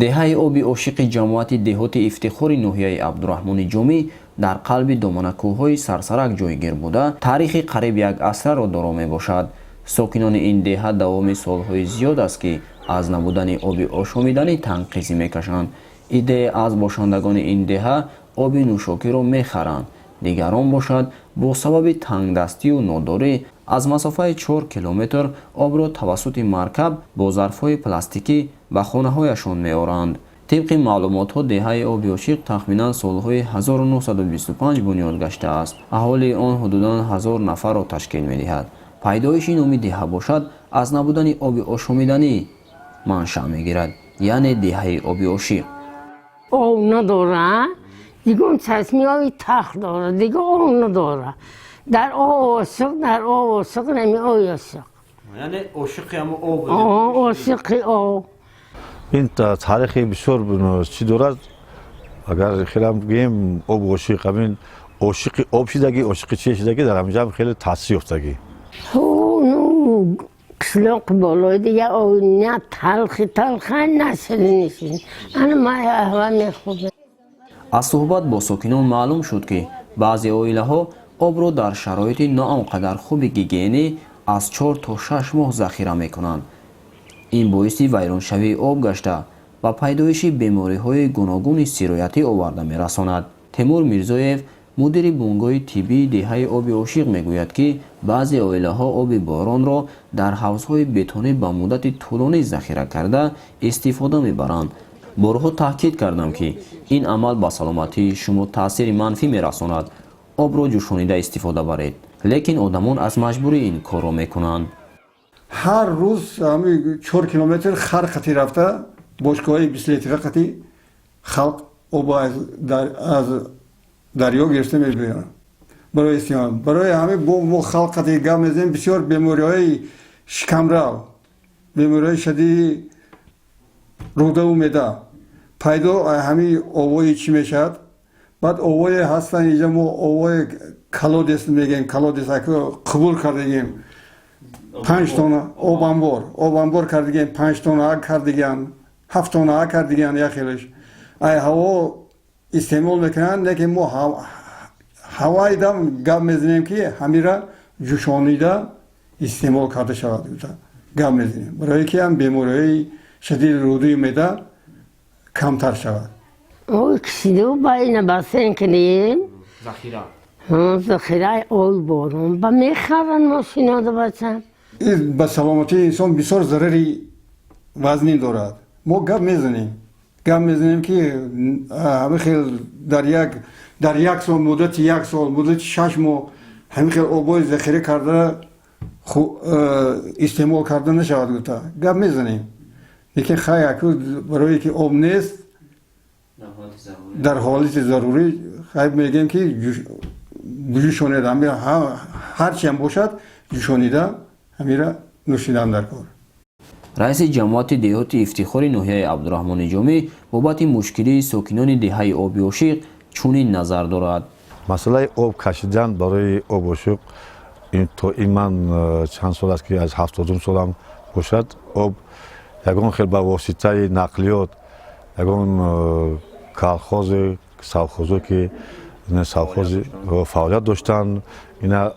Деҳаи Оби Ошиқи ҷамоати деҳоти Ифтихори ноҳияи Абдураҳмони Ҷомӣ дар қалби доманакӯҳҳои Сарсарак ҷойгир буда, таърихи қариб як асраро доро мебошад. Сокинони ин деҳа давоми солҳои зиёд аст, ки аз набудани оби ошомиданӣ танқисӣ мекашанд. Иддае аз бошандагони ин деҳа оби нӯшокиро мехаранд, дигарон бошад, бо сабаби тангдастию нодорӣ аз масофаи 4 километр обро тавассути маркаб бо зарфҳои пластикӣ ба хонаҳояшон меоранд. Тибқи маълумотҳо, деҳаи Оби Ошиқ тахминан солҳои 1925 бунёд гаштааст. Аҳолии он ҳудудан 1000 нафарро ташкил медиҳад. Пайдоиши номи деҳа бошад, аз набудани оби ошомиданӣ маншаъ мегирад, яъне деҳаи Оби Ошиқ. Об надора, дигон чашми оби тах дора, дига об надора. Дар об ошиқ, дар об ошиқ, нами оби ошиқ. Яъне ошиқи ҳамо об. Ошиқи об. Ин таърихи бисёр чӣ дорад. Агар хелам гӯем, об ошиқ, ҳамин ошиқи об шидагӣ, ошиқи чи шидагӣ, дар ҳаминҷа хеле таъсир ёфтагӣ. Ну, қишлоқ болои дига об на талхи талха, на ширини ширин. Ана ма аҳва мехӯрем. Аз суҳбат бо сокинон маълум шуд, ки баъзе оилаҳо обро дар шароити на он қадар хуби гигиенӣ аз 4 то 6 моҳ захира мекунанд. Ин боиси вайроншавии об гашта, ба пайдоиши бемориҳои гуногуни сироятӣ оварда мерасонад. Темур Мирзоев, мудири бунгоҳи тиббии деҳаи Оби Ошиқ, мегӯяд, ки баъзе оилаҳо оби боронро дар ҳавзҳои бетонӣ ба муддати тӯлонӣ захира карда истифода мебаранд. Борҳо таъкид кардам, ки ин амал ба саломатии шумо таъсири манфӣ мерасонад, обро ҷӯшонида истифода баред, лекин одамон аз маҷбурӣ ин корро мекунанд. Ҳар рӯз ҳами 4 километр хар қати рафта, бочкаҳои 20 литра қати халқ об аз дарё гирифта мебиёранд барои истеъмол. Барои ҳамин бо мо халқ қати гап мезанем. Бисёр бемориҳои шикамрав, бемориҳои шадиди рӯдаву меъда пайдо ҳамин обои чӣ мешавад. Баъд обое ҳастанд инҷа, мо обои колодец мегӯем, колодец қабул кардагем, 5 тонна обанбор, обанбор кардагем, 5 тонна кардагиан, 7 тонна кардагиан, як хелеш ай ҳаво истеъмол мекунанд. Лекин мо ҳавайдам гап мезанем, ки ҳамира ҷӯшонида истеъмол карда шавад, гап мезанем, барое ки ҳам бемориҳои шадиди рӯдаи меъда камтар шавад. Ой кишиду ба ина бассейн кунем. Захира. Захираи ой борон ба мехаранд мошинода, бачам. Ба саломатии инсон бисёр зарари вазнин дорад. Мо гап мезанем, гап мезанем, ки ҳамин хел дар як сол, муддати як сол, муддати 6 моҳ ҳамин хел обои захира карда истеъмол карда нашавад гуфта гап мезанем. Лекин хай, аку барое ки об нест, дар ҳолати зарурӣ хай мегӯем, ки ҷӯшонида, ҳарчиам бошад, ҷӯшонида ҳамира нӯшидан дар кор. Раиси ҷамоати деҳоти Ифтихори ноҳияи Абдураҳмони Ҷомӣ бобати мушкилии сокинони деҳаи Оби Ошиқ чунин назар дорад. Масъалаи об кашидан барои Обошиқ то ин ман чанд сол аст, ки аз 70-ум солам бошад, об ягон хел ба воситаи нақлиёт, ягон колхозе, совхозо, ки совхози фаъолият доштанд, ина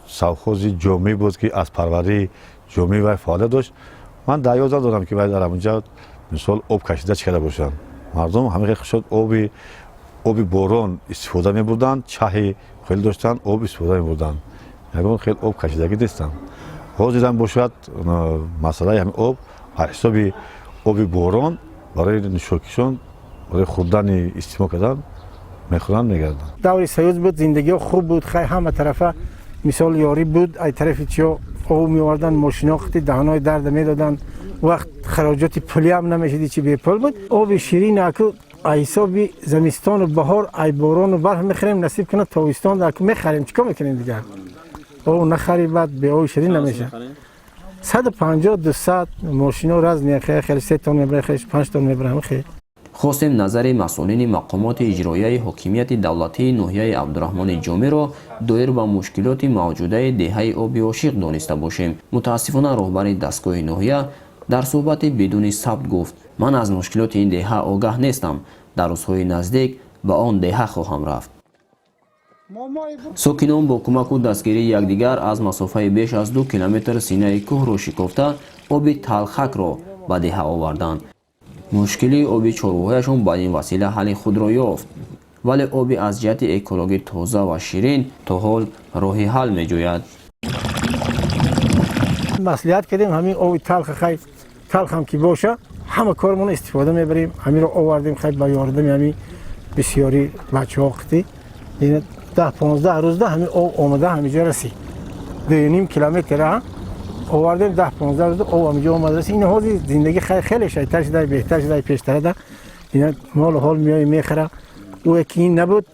совхози Ҷомӣ буд, ки аз парварии Ҷомӣ вай фаъолият дошт. Ман дар ёд надорам, ки вай дар ҳаминҷа мисол об кашида чӣ карда бошанд. Мардум ҳамин хел хушод оби борон истифода мебурданд, чаҳи хеле доштанд, об истифода мебурданд, ягон хел об кашидагӣ нестанд. Ҳозирам бошад, масъалаи ҳамин об ба ҳисоби оби борон барои нӯшокишон, барои хӯрдани истеъмол кардан мехӯранд, мегарданд. Даври Союз буд, зиндагиҳо хуб буд. Хай, ҳама тарафа мисол ёрӣ буд. Ай тарафи чиё об меоварданд, мошино қити даҳанои дарда медоданд. Вақт хароҷоти пулиам намешиди, чи бепул буд. Оби ширин аку ай ҳисоби зимистону баҳор, ай борону барф мехӯрем, насиб кунад, тобистон аку мехарем. Чӣ кор мекунем дигар? Об нахари, баъд беоби ширин намешавад. 150, 200 мошино разные, хеле 3 тон мебарад, хеле 5 тон мебарад, хеле. Хостем назари масъулини мақомоти иҷроияи ҳокимияти давлатии ноҳияи Абдураҳмони Ҷомиро доир ба мушкилоти мавҷудаи деҳаи Оби Ошиқ дониста бошем. Мутаассифона, роҳбари дастгоҳи ноҳия дар суҳбати бидуни сабт гуфт. Ман аз мушкилоти ин деҳа огаҳ нестам. Дар рӯзҳои наздик ба он деҳа хоҳам рафт. Сокинон бо кӯмаку дастгирии якдигар аз масофаи беш аз 2 километр синаи кӯҳро шикофта, оби талхакро ба деҳа оварданд. Мушкилии оби чорвоҳояшон ба ин васила ҳалли худро ёфт, вале оби аз ҷиҳати экологӣ тоза ва ширин то ҳол роҳи ҳал меҷӯяд. Маслиҳат кардем, ҳамин оби талха, хай, талхам ки боша, ҳама кормон истифода мебарем. Ҳаминро овардем, хай, ба ёрдами ҳамин бисёри бачаҳо қити 10-15 рӯзда ҳамин об омада ҳамиҷо расид. 2,5 километр овардем, 10-15 рӯзда об ҳамиҷо омада расид. Ин ҳозир зиндагӣ хеле шайтар шуда, беҳтар шуда. Пештарада ина молу ҳол меои мехӯра. Ӯе ки ин набуд,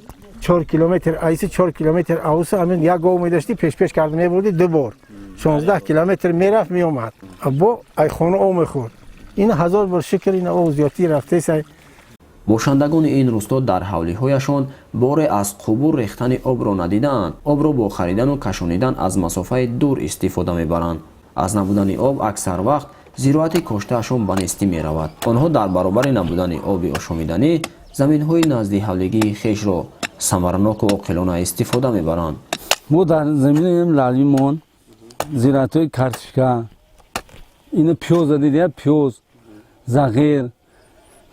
4 километр айси, 4 километр ауса, ҳамин як гов медошти, пешпеш карда мебурди, ду бор 16 километр мерафт, меомад, бо ай хона об мехӯрд. Ин ҳазор бор шукр, ин об зиёдтӣ рафтесай. Бошандагони ин рӯсто дар ҳавлиҳояшон боре аз қубур рехтани обро надидаанд. Обро бо харидану кашонидан аз масофаи дур истифода мебаранд. Аз набудани об аксар вақт зироати коштаашон ба нестӣ меравад. Онҳо дар баробари набудани оби ошомиданӣ заминҳои назди ҳавлигии хешро самараноку оқилона истифода мебаранд. Мо дар заминаи лалмимон зироатҳои картошка, ина пиёза дидия, пиёз, зағир,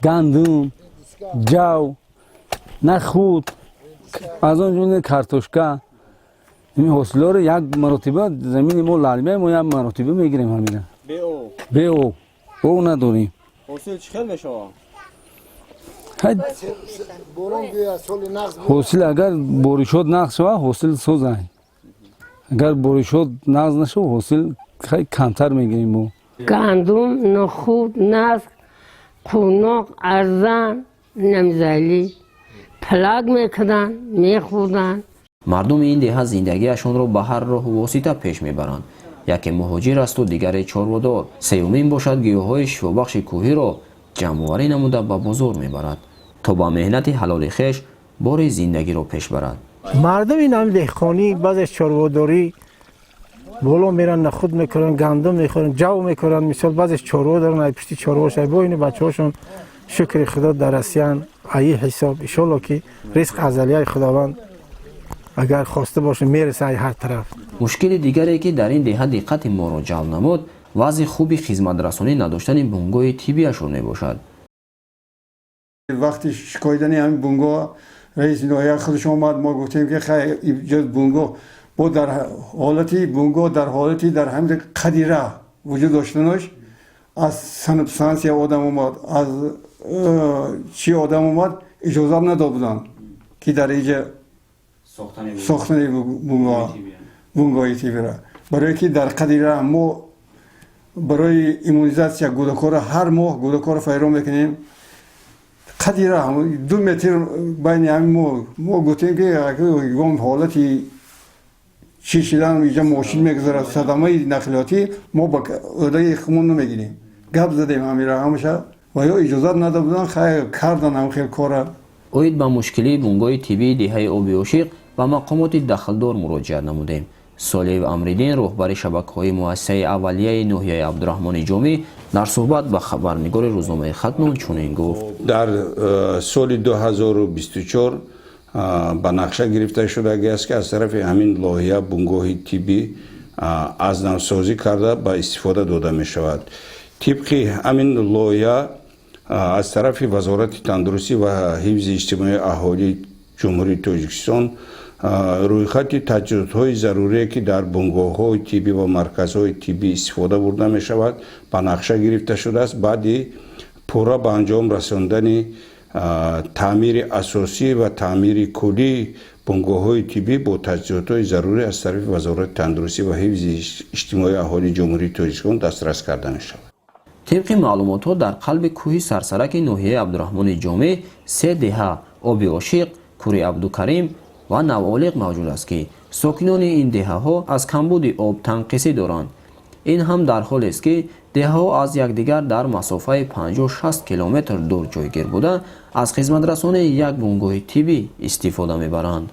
гандум, ҷав, нахуд, аз он ҷумла картошка. Ин ҳосилҳоро як маротиба, замини мо лалмия, мо як маротиба мегирем ҳамина. Бе об, об надорем. Ҳосил чӣ хел мешавад? Ҳосил агар боришот нағз шавад, ҳосил созай. Агар боришот нағз нашавад, ҳосил камтар мегирем мо. Гандум, нахуд, наск, қуноқ, арзан, намзали пилак мекунанд, мехӯрданд. Мардуми ин деҳа зиндагиашонро ба ҳар роҳу восита пеш мебаранд. Яке муҳоҷир асту дигаре чорводор, сеюмин бошад, гиёҳҳои шифобахши кӯҳиро ҷамъоварӣ намуда, ба бозор мебарад, то ба меҳнати ҳалоли хеш бори зиндагиро пеш барад. Мардум ин ҳам деҳқонӣ, баъзеш чорводорӣ, боло меран, нахуд мекунанд, гандум мехӯранд, ҷав мекунанд. Мисол, баъзеш чорво доранд, ай пушти чорвош, ай бо ини бачаҳошон, шукри Худо, дар Россиян. Аи ҳисоб, иншолло, ки ризқ азалияи Худованд, агар хоста боша, мереса ай ҳар тараф. Мушкили дигаре, ки дар ин деҳа диққати моро ҷалб намуд, вазъи хуби хизматрасонӣ надоштани бунгоҳи тиббияшон мебошад. Вақти шикоидани ҳамин бунгоҳ раиси ноҳия худаш омад. Мо гуфтем, ки хай, иҷоз бунгоҳ бо дар ҳолати бунгоҳ, дар ҳолати дар ҳамин қади раҳ вуҷуд доштанаш, аз санэпидстансия одам омад, аз чӣ одам омад, иҷозат надод буданд, ки дар иҷа сохтани бунгоҳи тиббира, барое ки дар қади раҳ мо барои иммунизатсия гудакҳоро, ҳар моҳ гудакҳоро файро мекунем. Қади раҳ 2 метр байни ҳамин мо гуфтем, ки ягон ҳолати чӣ шидан, иҷа мошин мегузарад, садамаи нақлиётӣ, мо ба ӯҳдаи худмон намегирем. Гап задем ҳамира ҳамаша ва ё иҷозат надода буданд. Хай, кардан ҳам хел кора. Оид ба мушкилии бунгоҳи тиббии деҳаи Оби Ошиқ ба мақомоти дахлдор муроҷиат намудем. Солиев Амриддин, роҳбари шабакаҳои муассисаи аввалияи ноҳияи Абдураҳмони Ҷомӣ, дар суҳбат ба хабарнигори рӯзномаи Хатлон чунин гуфт: Дар соли 2024 ба нақша гирифта шудагӣ аст, ки аз тарафи ҳамин лоиҳа бунгоҳи тиббӣ аз навсозӣ карда, ба истифода дода мешавад. Тибқи ҳамин лоиҳа аз тарафи Вазорати тандурустӣ ва ҳифзи иҷтимоии аҳолии Ҷумҳурии Тоҷикистон рӯйхати таҷҳизотҳои зарурие, ки дар бунгоҳҳои тиббӣ ва марказҳои тиббӣ истифода бурда мешавад, ба нақша гирифта шудааст. Баъди пурра ба анҷом расондани таъмири асосӣ ва таъмири куллии бунгоҳҳои тиббӣ бо таҷҳизотҳои зарурӣ аз тарафи Вазорати тандурустӣ ва ҳифзи иҷтимоии аҳолии Ҷумҳурии Тоҷикистон дастрас карда мешавад. Тибқи маълумотҳо, дар қалби кӯҳи сарсараки ноҳияи Абдураҳмони Ҷомӣ се деҳа: Оби Ошиқ, Кури Абдукарим ва Наволиқ мавҷуд аст, ки сокинони ин деҳаҳо аз камбуди об танқисӣ доранд. Ин ҳам дар ҳолест, ки деҳаҳо аз якдигар дар масофаи 50-60 километр дур ҷойгир буда, аз хизматрасонии як бунгоҳи тиббӣ истифода мебаранд.